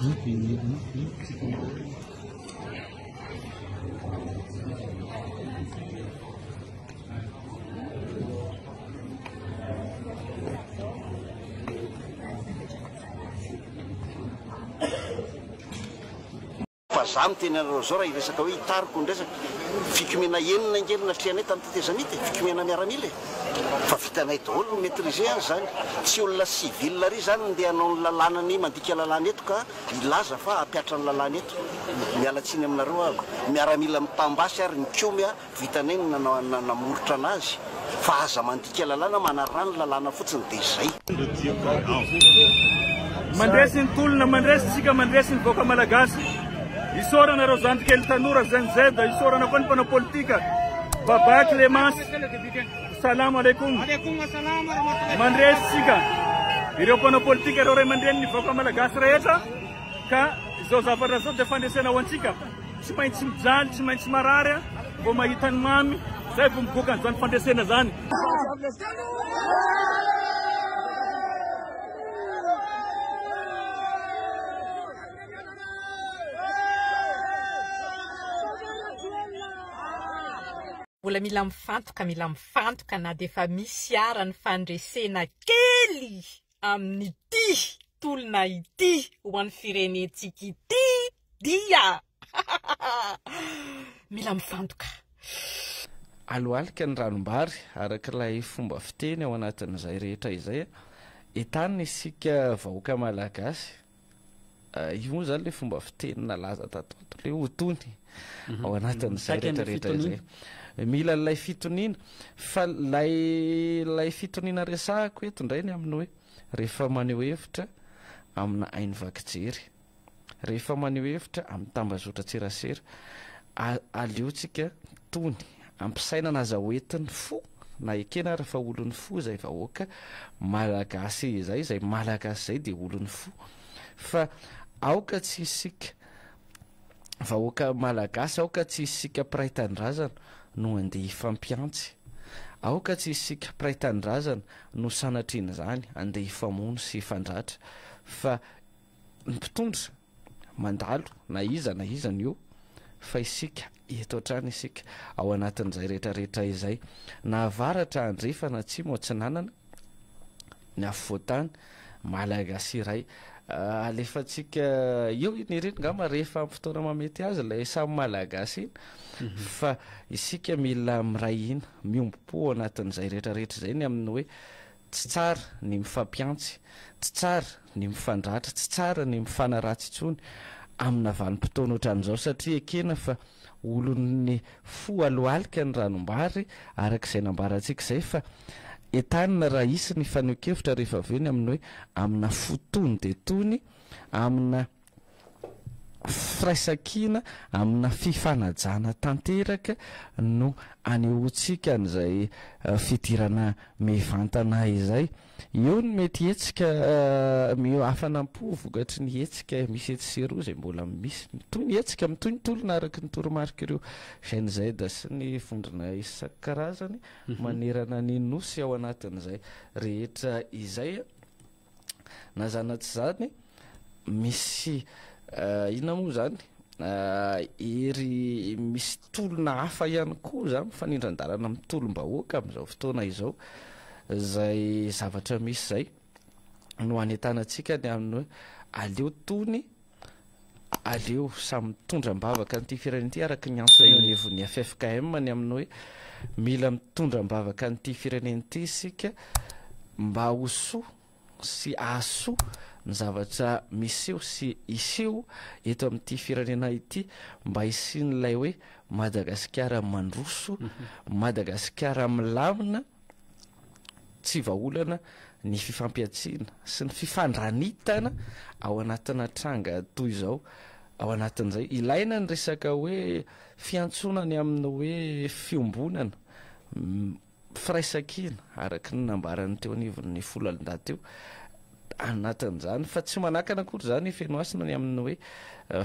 Fa za miteny anareo zao raha hiresaka hoe hitariko ny resaka, fikomiana enina ange no natrehanay tamin'ny tetezamita e, fikomiana miaramila e! Fa vitanay daholo ny maitriser an zany, tsy olona civil ary zany ndeha hanao ny lalàna ny mandika lalàna eto ka hilaza fa hampiatra ny lalàna eto, miala tsiny aminareo aho, miaramila mitam-basy ary nikomy a, Vitanay ny nanao namoritra anazy fa aza mandika lalàna manaraha ny lalàna fotsiny dia izay. Mandresy ny tolona, mandresy isika, mandresy ny vahoaka malagasy. Isaorana ireo zandry kely tanora Gen Z, isaorana koa ny mpanao politika. Baba Clémence, Salam alaikum. Mandresy isika. Ireo mpanao politika, ireo ray aman-dreny, ny vahoaka malagasy rehetra ka izao zavatra izao dia fandresena ho antsika. Tsy maintsy mijaly, tsy maintsy marary vao mahita ny mamy, zay vao migoka an'izany fandresena zany. Mbola mila mifantoka, mila mifantoka na dia efa misy ara ny fandresena kely amin'ity tolona ity ho an'ny firenentsika ity dia mila mifantoka. Alohalika ny ranombary, araka ilay fomba fiteny ao anatin'izay rehetra izay. Entanina isika vahoaka malagasy. Io moa izany ilay fomba fiteny nalaza tato ato, ilay ho tony ao anatin'izay rehetra rehetra izay. Mila ilay fitoniana, fa ilay ilay fitoniana resahako eto indray ny amin'ny hoe rehefa maneho hevitra amina haino vaky jery, rehefa maneho hevitra amin'ny tambazotran-tserasera, aleontsika tony, ampisainana aza hoentin'ny fo na ekena ary fa olon'ny fo izay vahoaka malagasy izay, izay malagasy izay dia olon'ny fo fa aoka tsy isika vahoaka malagasy, aoka tsy isika mpiray tanindrazana no andeha hifampiantsy, aoka tsy isika mpiray tanindrazana no sanatrian'izany andeha hifamono sy hifandratra fa ny mpitondra mandalo na iza na iza ny eo fa isika eto hatrany isika ao anatin'izay rehetra rehetra izay na avaratra andrefana atsimo atsinanana ny afovoantany malagasy iray alefantsika eo iny ireny ngamba rehefa amin'ny fotoana mamety azy ilay samy malagasy iny mhm. fa isika mila miray hina miombom-po ao anatin'izay rehetra rehetra izay ny amin'ny hoe Tsy tsara ny mifampiantsy, tsy tsara ny mifandratra, tsy tsara ny mifanaratsy intsony amina vanim-potoana ohatran'izao satria ekena fa olon'ny fo alohalika ny ranombary araka izay nambarantsika izay fa entanina raha hisy ny fanehoan-kevitra rehefa avy eo ny amin'ny hoe amina fo tony dia tony, amina firaisankina, amina fifanajana tanteraka no anehoantsika an'izay fidirana mivantana izay. Eo ny mety hetsika hafanam-po vokatry ny hetsika misy etsy sy eroa izay mbola misy. Mitohy ny hetsika, mitohy ny tolona araka ny toromarik'ireo Gen Z sy ny vondrona isan-karazany manerana ny Nosy ao anatin'izay rehetra izay. Na zany na tsy zany, misy inona moa zany, hery misy tolona hafa ihany koa zany mifanindran-dalana amin'ny tolom-bahoaka amin'izao fotoana izao, izay zavatra misy izay no hanentanantsika ny amin'ny hoe aleo tony, aleo samy mitondra am-bavaka an'ity firenena ity araka ny antso eo anivon'ny ffkm ny amin'ny hoe mila mitondra am-bavaka an'ity firenena ity isika mba ho soa sy hahasoa ny zavatra miseho sy hiseho eto amin'ity firenena ity mba hisian'ilay hoe Madagasikara mandroso, Madagasikara milamina. Tsy vahaolana ny fifampihantsiana sy ny fifandranitana ao anatina tranga toy izao. Ao anatin'izay, ilaina ny resaka hoe fiantsoana ny amin'ny hoe fiombonana, firaisankina, araka ny nambaran'ny teo anivon'ny foloalindahy teo. Anatin'izany, fa tsy manakana akory izany i Fenohasina ny amin'ny hoe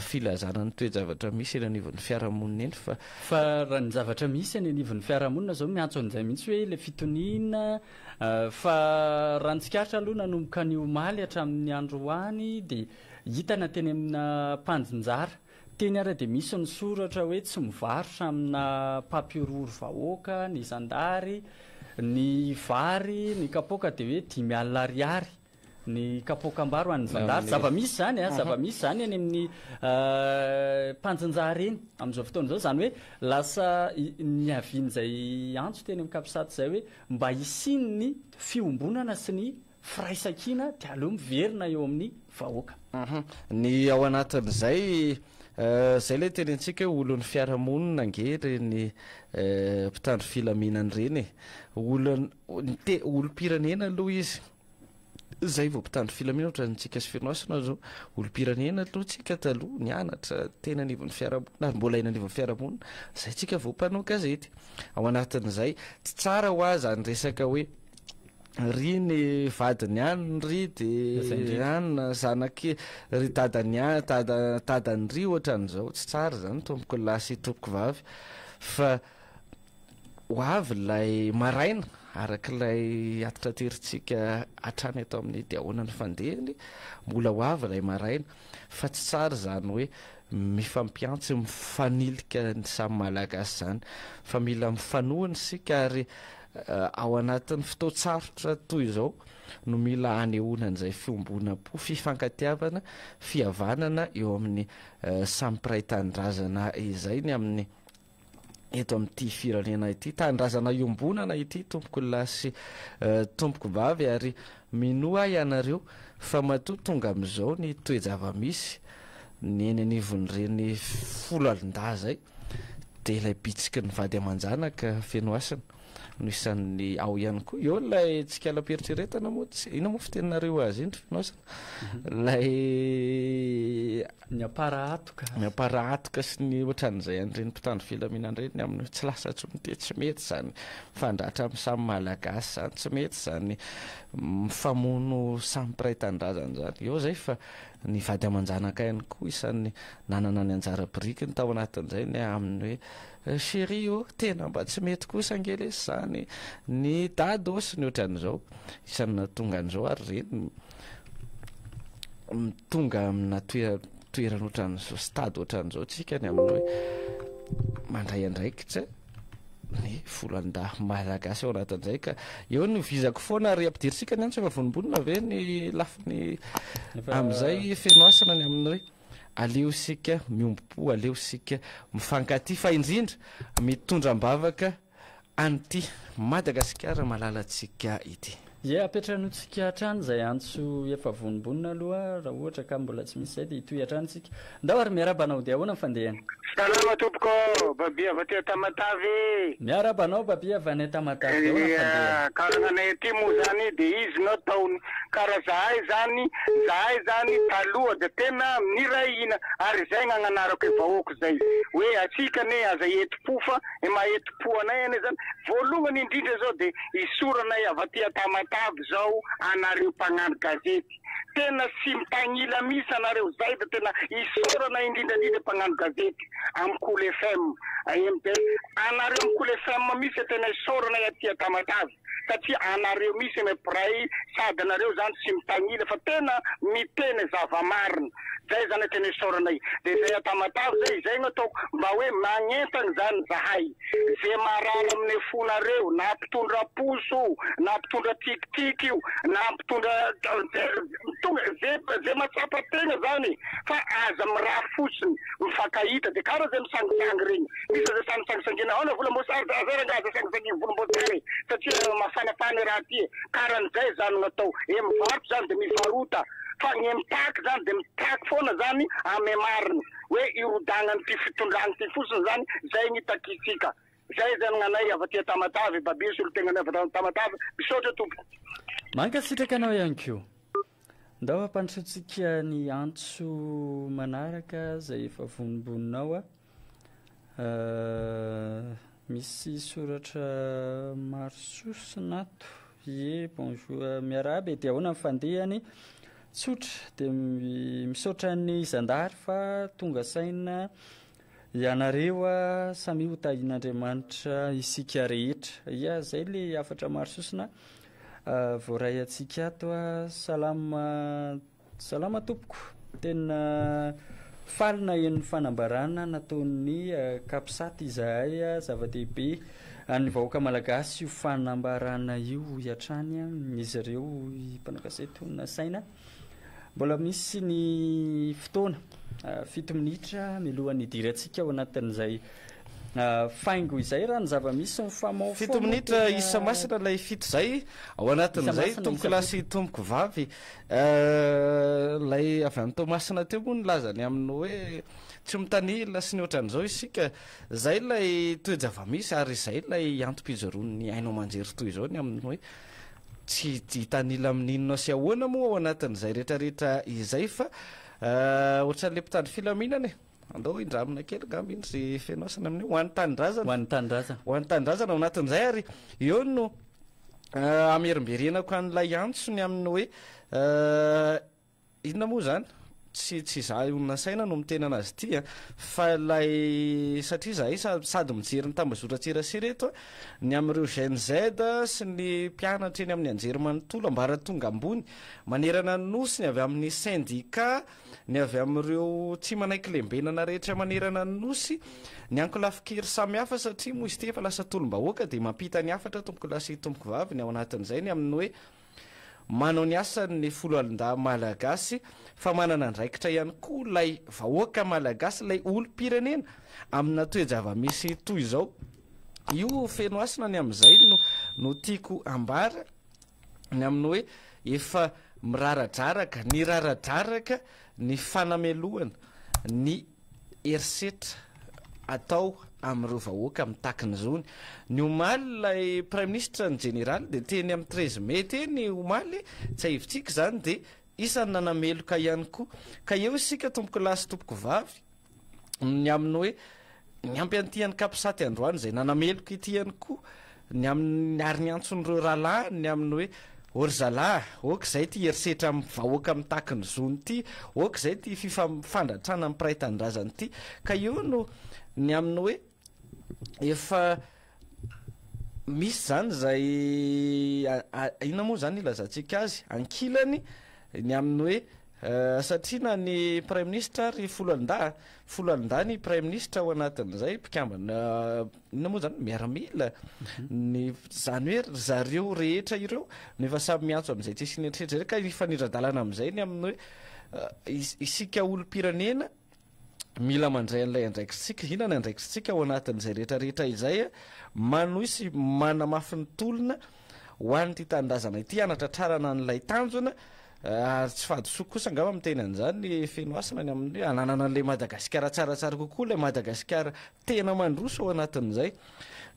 filazana ny toe-javatra misy eny anivon'ny fiarahamonina eny fa. Fa raha ny zavatra misy eny anivon'ny fiarahamonina izao miantso an'izay mihitsy hoe ilay fitoniana fa raha ny tsikaritra aloha nanomboka ny omaly hatramin'ny androany dia. Hita na teny amina mpanjinjara teny ara dia misy ny soratra hoe tsy mivarotra amina mpampihorohoro vahoaka ny zandary, ny vary, ny kapoaka dia hoe 50 ariary ny kapoakam-bary ho an'ny zandary. Zava-misy izany a, zava-misy izany eny amin'ny mpanjinjara eny amin'izao fotoana izao. Izany hoe lasa niavian'izay antso teny amin'ny Capsat izay hoe mba hisian'ny fiombonana sy ny firaisankina dia aleo miverina eo amin'ny vahoaka. Ny ao anatin'izay, izay ilay tenentsika hoe olon'ny fiarahamonina ange ireny mpitandro filaminana ireny e. Olon-, te-, olom-pirenena aloha izy, izay vao mpitandro filaminana ohatrantsika sy Fenohasina izao, olom-pirenena aloha tsika taloha, nianatra teny anivon'ny fiarahamonina ary mbola eny anivon'ny fiarahamonina, izay tsika vao mpanao gazety. Ao anatin'izay, tsy tsara hoa izany resaka hoe ry ny vadiny any ry de any zanaky ry dadany any dada dadany ry ohatran'izao tsy tsara izany tompoko lahy sy tompoko vavy fa ho avy ilay maraina araka ilay atitraterintsika hatrany eto amin'ny dia ahoana ny fandehany mbola ho avy ilay maraina fa tsy tsara izany hoe mifampiantsy mifanilika ny samy malagasy izany fa mila mifanohana isika ary Ao anatin'ny fotoan-tsarotra toy izao no mila hanehoana an'izay fiombonam-po, fifankatiavana, fihavanana eo amin'ny samy mpiray tanindrazana izay ny amin'ny eto amin'ity firenena ity. Tanindrazana iombonana ity tompoko lahy sy tompoko vavy ary minoa ahy ianareo fa matoa tonga amin'izao ny toe-java-misy ny eny anivon'ireny foloalindahy izay Dia ilay bitsiky ny vady aman-janaka feno hasina no isan'ny ao ihany koa. Eo ilay tsikalam-pieritreretana moa, tsy, inona moa fiteninareo azy iny ry feno hasina? Ilay Ny amparahatoka. Ny amparahatoka sy ny ohatran'izay an'ireny mpitandro filaminana ireny amin'ny hoe tsy lasa intsony dia tsy mety izany mifandratra amin'ny samy Malagasy izany, tsy mety izany mifamono samy mpiray tanindrazana izany. Eo izay fa Ny vady aman-janaka ihany koa isan'ny nanana ny anjara birikiny tao anatin'izay ny amin'ny hoe chérie ô, tena mba tsy mety kosa ange lesy izany, ny dada ô sy ny ohatran'izao. Isan'ny nahatonga an'izao ary ireny tonga amina toerana ohatran'izao, stade ohatran'izao tsika ny amin'ny hoe mandray andraikitra. ny volan-dahy malagasy ao anatin'izay ka eo no vizako foana ary ampidirintsika ny antso efa vonombonona ve ny lafiny amin'izay feno hasina ny amin'ny hoe aleo isika miombom-po aleo isika mifankatia fa indrindra mitondra am-bavaka an'ity Madagasikara malalantsika ity. Ie, apetranotsika hatrany izay antso efa vonombonona aloha, raha ohatra ka mbola tsy misy izay dia hitohy hatrany isika. Ndao ary miarahaba anao, dia ahoana ny fandehany? Salama tompoko, Baby avy aty Tamatave e. Miarahaba anao Baby avy any Tamatave, dia ahoana ny fandehany? Ka raha nanay aty moa zany dia izy no ataony, ka raha zahay zany, zahay zany taloha dia tena niray hina, ary izay gn'agnanarako e vahoaka zay, hoe atsika anie aza entim-po fa e maha entim-po anay anie zany, voalohany indrindra zao dia Isaoranay avy aty Tamatave zao anareo mpagnano gazety. Tena tsy mitagnila mihitsy anareo zay da tena isaorana indrindra indrindra mpagnano gazety am Kolo FM, MDS. Anareo am Kolo FM mihitsy tena isaoranay aty Tamatave satria anareo mihitsy no mpiray sady anareo zany tsy mitagnila fa tena miteny zava-marina. Zay zany tena isaoranay. De zay a Tamatave zay, izay no ataoko mba hoe magnentagna zany zahay. Ze marary amine fonareo na mpitondra puso io na mpitondra tiktik io na mpitondra tonga ze ze matsapa tegna zany fa aza mirary fotsiny mifankahita de kara ze misangisangy regny misy ze samy sangisangiana aona volambosary zay rangah aza sangisangiana volombosary satria mafanafana raha ty e karan'izay zany gnatao e mivarotra zany de mivarota fa gne mitaky zany de mitaky foana zany ame marina. Hoe hirodagnan'ity fitondrana ity fotsiny zany, zay ny takintsika. Zay zany gnanay avy aty Tamatave, Baby solontegnanay avy aty Tamatave. Misaotra tompoko. Mankasitraka anao ihany koa. Ndao hampandrosoantsika ny antso manaraka izay efa vonombononao a. Misy soratra maro sosona ato. Ie, bonjour, miarahaba e, dia ahoana ny fandehany? Tsotra, dia misaotra ny zandary fa tonga saina ianareo a, samia ho tahian'Andriamanitra isika rehetra. Ia, zay le hafatra maro sosona voaray antsika ato a. Salama, salama tompoko. Tena faly naheno ny fanambarana nataon'ny Capsat izahay. Zava-dehibe an'ny vahoaka malagasy io fanambarana io, hoy hatrany izy ireo, hoy mpanao gazety nasaina. Mbola misy ny fotoana, 7 minitra mialohan'ny hidirantsika ao anatin'izay faingo izay raha ny zava-misy mifamahofaho. 7 minitra isa masina ilay 7 izay, ao anatin'izay tompoko lahy sy tompoko vavy. Ilay avy any Toamasina teo moa nilaza ny amin'ny hoe tsy mitanila sy ny ohatran'izao isika. Izay ilay toe-java-misy ary izay ilay antom-pijoroan'ny haino aman-jery toy izao ny amin'ny hoe Tsy hitanila amin'inona sy ahoana moa ao anatin'izay rehetrarehetra izay fa ohatran'ilay mpitandro filaminana e. Andao hindramina kely angamba iny ry Fenoasana amin'io. Ho an'ny tanindrazana. Ho an'ny tanindrazana. Ho an'ny tanindrazana ao anatin'izay ary eo no hamerimberenako an'ilay antso ny amin'ny hoe Inona moa izany? Tsy tsy izaho io nasaina no miteny anazy ity a! Fa ilay satria izahay sady mijery ny tambazotran-tserasera eto a, ny amin'ireo Gen Z sy ny mpianatra eny amin'ny anjerimanontolo ambaratonga ambony manerana ny Nosy, ny avy amin'ny sendika, ny avy amin'ireo tsy manaiky lembenana rehetra manerana ny Nosy, ny ankolafin-kery samihafa satria moa izy ity efa lasa tolom-bahoaka dia mampita ny hafatra tompokolahy sy tompokovavy ny ao anatin'izay ny amin'ny hoe Manao ny asany ny foloalindahy malagasy fa manana andraikitra ihany koa ilay vahoaka malagasy, ilay olom-pirenena amina toe-java-misy toy izao. Io feno hasina ny amin'izay no no tiako ambara ny amin'ny hoe efa miraradraraka, niraradraraka ny fanamelohana ny herisetra atao amin'ireo vahoaka mitaky ny zony. Ny omaly ilay praiminisitra ny jeneraly dia teny amin'ny 13 mai teny omaly, tsiahivintsika izany dia isan'ny nanameloka ihany koa. Ka eo isika tompoko lahy sy tompoko vavy ny amin'ny hoe niampy an'ity an'i Capsat androany izay nanameloka ity ihany koa Ny amin'ny ary ny antson'ireo rahalahy ny amin'ny hoe, Ô ry zalahy, ok izay ity herisetra amin'ny vahoaka mitaky ny zony ity, ok izay ity fifandratrana amin'ny mpiray tanindrazana ity. Ka eo no ny amin'ny hoe efa misy izany izay inona moa izany ilazantsika azy, ankilany ny amin'ny hoe satria na ny praiminisitra ary foloalindahy, foloalindahy ny praiminisitra ao anatin'izay mpikambana Inona moa izany? Miaramila. Ny, izany hoe ry zareo rehetra ireo no efa samy miantso amin'izay tsy hisian'ny herisetra izay ka hifanindran-dalana amin'izay ny amin'ny hoe isika olom-pirenena mila mandray an'ilay andraikitsika. Inona ny andraikitsika ao anatin'izay rehetra rehetra izay? Manohy sy manamafy ny tolona ho an'ity tanindrazana ity hanatratrarana an'ilay tanjona ary tsy fahadisoako kosa angamba miteny an'izany feno hasina ny amin'ny hoe hananana an'ilay Madagasikara tsaratsara kokoa, ilay Madagasikara Tena mandroso ao anatin'izay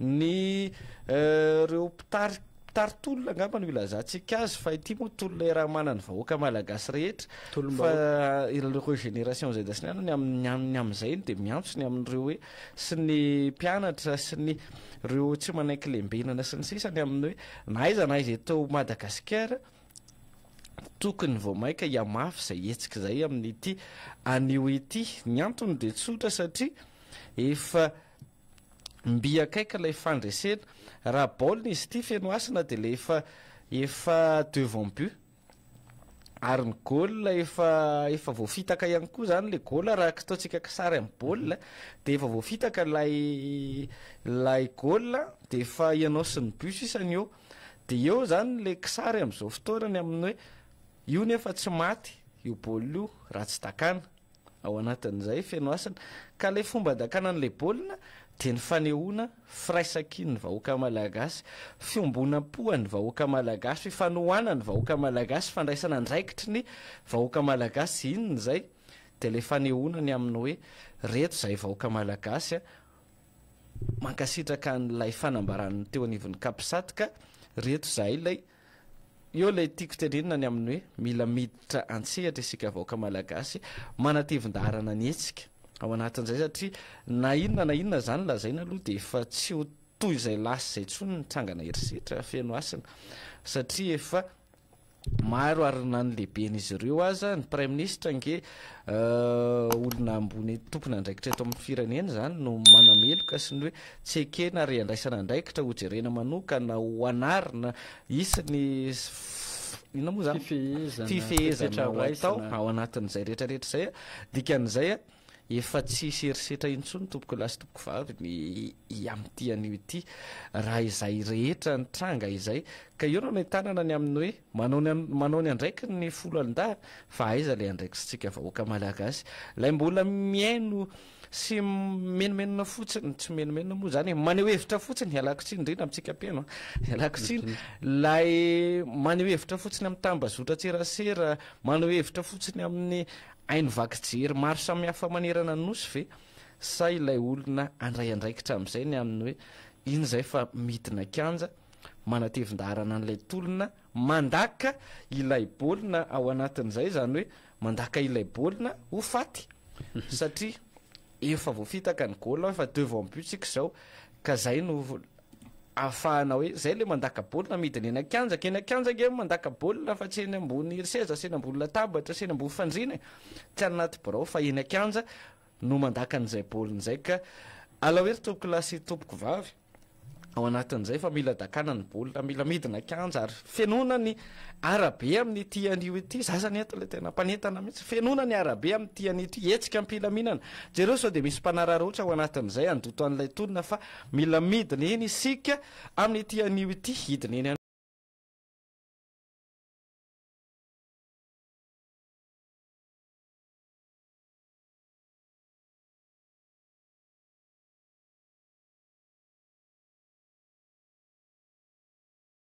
ny ireo mpitari mpitari-tolona angamba no ilazantsika azy fa ity moa tolona iaraha-manan'ny vahoaka malagasy rehetra fa ireo génération Z sy ny anona ny amin'ny amin'ny amin'izay dia miantso ny amin'ireo hoe sy ny mpianatra sy ny ireo tsy manaiky lembenana sy ny sisa ny amin'ny hoe na aiza na aiza eto Madagasikara Tokony vao mainka hihamafy izay hetsika izay amin'ity anio ity. Ny antony dia tsotra satria efa mby akaiky ilay fandresena. Raha baolina izy ity feno hasina dia ilay efa efa devant but. Ary ny goal efa efa voafitaka ihany koa izany ilay goal raha kitaontsika kisary amin'ny baolina dia efa voafitaka ilay ilay goal dia efa ianao sy ny but sisa ny eo. Dia eo izany ilay kisary amin'izao fotoana ny amin'ny hoe io nefa tsy maty io baolina io raha tsy dakana ao anatin'izay feno hasina. Ka ilay fomba dakana an'ilay baolina dia ny fanehoana firaisankin'ny vahoaka malagasy, fiombonam-poan'ny vahoaka malagasy, fifanohanan'ny vahoaka malagasy, fandraisana andraikitry ny vahoaka malagasy. Inona izay? Dia ilay fanehoana ny amin'ny hoe reto izahay vahoaka malagasy a, Mankasitraka an'ilay fanambaran'ny teo anivon'ny Capsat ka reto izahay ilay eo ilay tiako tenenina ny amin'ny hoe mila miditra an-tsehatra isika vahoaka malagasy manatevin-daharana ny hetsika ao anatin'izay satria na inona na inona izany lazaina aloha dia efa tsy ho toy izay lasa izay intsony ny trangana herisetra feno hasina satria efa Maro ary na ny lehiben'izy ireo aza, ny praiminisitra ange olona ambony tompon'andraikitra eto amin'ny firenena izany no manameloka sy ny hoe tsy ekena ary andraisana andraikitra hojerena manokana ho anarina, hisy ny inona moa zany? Fifehezana, Fifehezana fepetra ho atao raisina. ao anatin'izay rehetrarehetra izay a. Dikan'izay a, efa tsy hisy herisetra intsony tompoko lahy sy tompoko vavy ny amin'ity anio ity raha izay rehetra nitranga izay. Ka eo no anentanana ny amin'ny hoe manao ny manao ny andraikiny ny foloalindahy fa aiza ilay andraikitsika vahoaka malagasy? Ilay mbola mihaino sy mimenomenona fotsiny, tsy mimenomenona moa izany e, maneho hevitra fotsiny, ialako tsiny indrindra amintsika mpihaino an, ialako tsiny, ilay maneho hevitra fotsiny amin'ny tambazotran-tserasera, maneho hevitra fotsiny amin'ny haino vaky jery maro samihafa manerana ny Nosy ve sa ilay olona handray andraikitra amin'izay ny amin'ny hoe iny izay fa midina kianja manatevin-daharana an'ilay tolona mandaka ilay baolina ao anatin'izay, izany hoe mandaka ilay baolina ho faty satria efa voafitaka ny goal efa devant but tsika izao ka zay no ahafahana hoe zay le mandaka baolina midina eny an-kianja ka eny an-kianja ange mandaka baolina fa tsy eny ambony seza sy eny ambony latabatra sy eny ambony fandriana e, tsy any anaty birao fa eny an-kianja no mandaka an'izay baolina izay ka alao hery tompoko lahy sy tompoko vavy ao anatin'izay fa mila dakana ny baolina, mila midina kianja ary fenoina ny arabe amin'ity anio ity, za zany eto ilay tena mpanentana mihitsy, fenoina ny arabe amin'ity anio ity, hetsika am-pilaminana, jereo sao dia misy mpanararaotra ao anatin'izay handoto an'ilay tolona fa mila midina eny isika amin'ity anio ity, hidina eny.